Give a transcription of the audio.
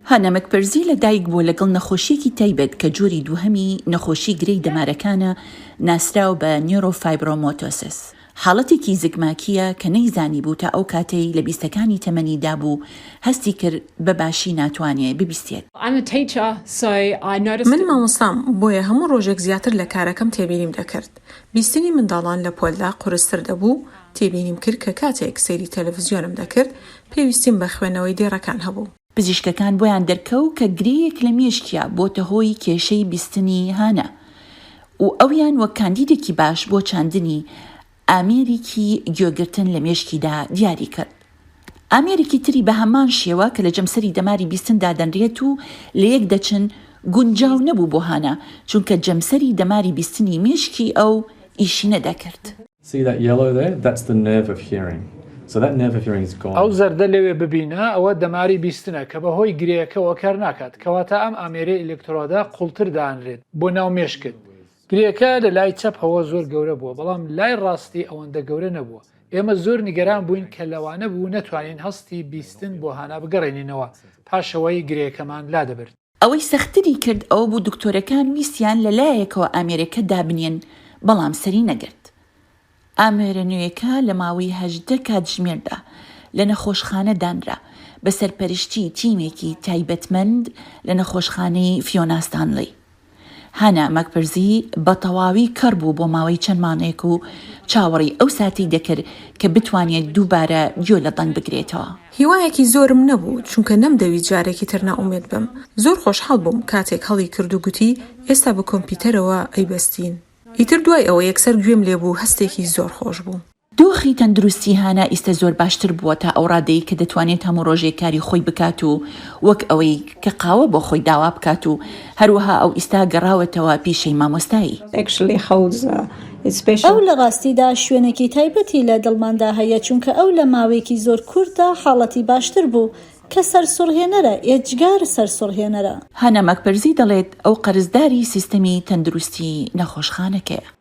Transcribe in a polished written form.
هانا مەکپەرزی لە دایک بووە لەگەڵ نەخۆشییەکی تایبەت کە جۆری دووهەمی نەخۆشی گرێی دەمارەکانە ناسراو بە Neurofibromatosis. حاڵەتێکی زگماکییە کە نەیزانیبوو تا ئەو کاتەی لە بیستەکانی تەمەنیدا بوو هەستی کرد بە باشی ناتوانێ ببیستێت. من مامۆستام، بۆیە هەموو ڕۆژێک زیاتر لە کارەکەم تێبینیم دەکرد. بیستنی منداڵان لە پۆلدا قورستر دەبوو، تێبینیم کرد کە کاتێک سەیری تەلەفزیۆنم دەکرد، پێویستیم بە خوێندنەوەی دێڕەکان هەبوو. پزیشکەکان بۆیان دەرکەو کە گرێیەک لە مێشکیا بۆتە هۆی کێشەی بیستنی هانا و ئەویان وەک کاندیدێکی باش بۆ چاندنی ئامێریکی گوێگرتن لە مێشکیدا دیاری کرد. ئامێرێکی تری بە هەمان شێوە کە لە جەمسەری دەماری بیستن دادەنرێت و لەیەک دەچن گونجاو نەبوو بۆ هانا چونکە جەمسەری دەماری بیستنی مێشکی ئەو ئیشی نەدەکرد. See that yellow there? That's the nerve of hearing. So that nerve of hearing is gone. ئەو زەردە لەوێ ببینە، ئەوە دەماری بیستنە کە بەهۆی گرێیەکەوە کار ناکات، کەواتە ئەم ئامێرەی ئەلکترۆدە قوڵتر دانرێت بۆ ناو مێشکت. گرێکە لە لای چەپەوە زۆر گەورە بووە، بەڵام لای ڕاستی ئەوەندە گەورە نەبووە. ئێمە زۆر نیگەران بووین کە لەوانە بوو نەتوانین هەستی بیستن بۆ هانا بگەڕێنینەوە پاشئەوەی گرێیەکەمان لادەبرد. ئەوەی سەختتری کرد ئەوە بوو دکتۆرەکان ویستیان لە لایەکەوە ئامێرەکە دابنێن بەڵام سەری نەگرت. ئامێرە نوێیەکە لە ماوەی 18 کاتژمێردا لە نەخۆشخانە دانرا بە سەرپەرشتی تیمێکی تایبەتمەند لە نەخۆشخانەی فیۆنا ستانلی. هانا مەکپرزی بە تەواوی کەڕ بوو بۆ ماوەی چەند مانگێک و چاوەڕێی ئەو ساتەی دەکرد کە بتوانێت دووبارە گوێ لە دەنگ بگرێتەوە. هیوایەکی زۆرم نەبوو، چونکە نەمدەویست جارێکی تر نائومێد بم. زۆر خۆشحاڵ بووم کاتێک هەڵی کرد و گوتی ئێستا بە کۆمپیوتەرەوە ئەیبەستین. ئیتر دوای ئەوە یەکسەر گوێم لێبوو، هەستێکی زۆر خۆش بوو. دۆخی تەندروستی هانا ئیستە زۆر باشتر بووە تا ئەو ڕادەی کە دەتوانێت هەموو ڕۆژێک کاری خۆی بکات و وەک ئەوەی کە قاوە بۆ خۆی داوا بکات و هەروەها ئەو ئیستا گەڕاوەتەوە پیشەی مامۆستایی. ئەو لە ڕاستیدا شوێنێکی تایبەتی لە دڵماندا هەیە، چونکە ئەو لە ماوەیەکی زۆر کورتدا حاڵەتی باشتر بوو، کە سەرسوڕهێنەرە، ئێجگار سەرسوڕهێنەرە. هانا ماکپەرزی دەڵێت ئەو قەرزداری سیستەمی تەندروستی نەخۆشخانەکەیە.